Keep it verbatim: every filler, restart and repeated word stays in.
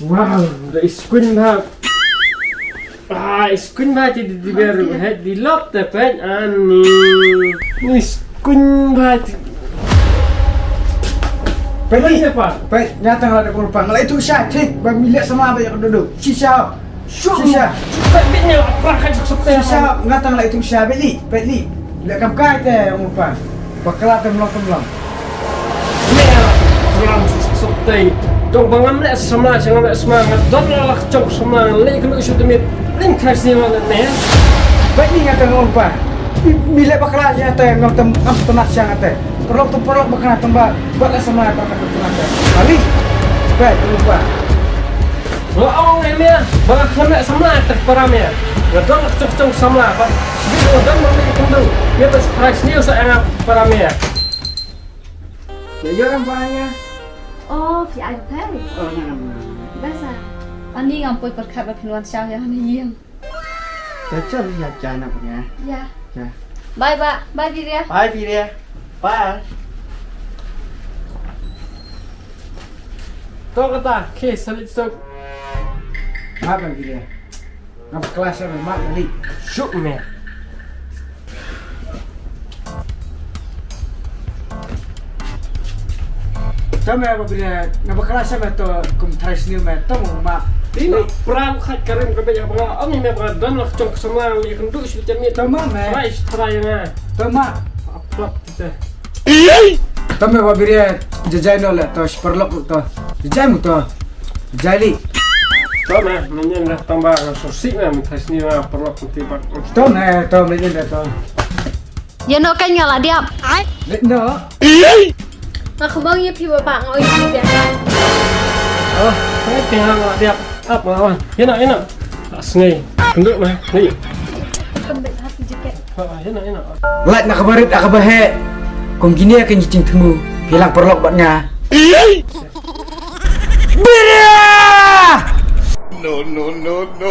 Wow, da i skuin bha. Ah, i skuin bha ti di di beru het di lop te pet ani. Ni skuin bha ti. Pet ni. Pet ni apa? Pet, nga tang la da kumpa. Nga la ïathuh shisha thik ba mi leh samla ba ïa ka duh duh. Shisha. Shisha. Pet ni apa ka suk suk te. Shisha, nga tang la ïathuh shisha, pet ni. Pet ni. Leh kam kai te kumpa. Bakla te mlong te mlong. Leh, ïa, ïa, suk, suk, tei. Dong ba ngam leh samla, sha ngam leh samla, nga don la lak jong samla, leh kynduh shu te miet. Ring khai sni la ne. Bad ni nga te ngam pa. Mi, mi leh bakla sha te ngam te, ngam te mat sha nga te. Paralok te paralok bakla tang ba, bad leh samla te ka te mat te. Kali. Bad ngam pa. Nga ong ïa me, ba nga khlem leh samla te para me. Nga don la jong jong samla, bad sbi nga don ma me kynduh. Me bad khai sni sa nga para me. Ïa ïa ram ba ïa. Oh, phi ai phi. Oh, na na na. Basa. Ani ngam poi pyrkhat ba phin wan shaw ïa ni ïing. Ta chal ïa ja na nya. Ïa. Ïa. Bye ba, bye Biria. Bye Biria. Bye. To kata, ke salit sok. Ma ba Biria. Ngam klas ïa me mat lali. Shuk me. To me ba bria, ngam klas ïa me to kum trai sniw me to mo ma. Ti ma pram khat karim ka beja ba nga, ong me ba don la jong ka samla ïa kynduh shu jam ni. To ma me. Trai trai nga. To ma. Aprap kita. To me ba bria, jajai no le to, sparlok to. Jajai mu to. Jali. To me, mynnin dah tang ba nga sosik na mynta sini ba paralok putih bak. To me, to mynnin dah to. Ïa no kan nga la diap. Ai. Let no. Nga khmong ïa phi ba ba nga oi phi ba. Oh, ai phi nga la diap. Ap nga wan. Ïa no, ïa no. Sngai. Kynduh me. Ni. Kynduh hati jaket. Lait na ka barit na ka baheh. Kum kine ka ngi jingthmu. Phi lang paralok bad nga. Biria! No, no, no, no.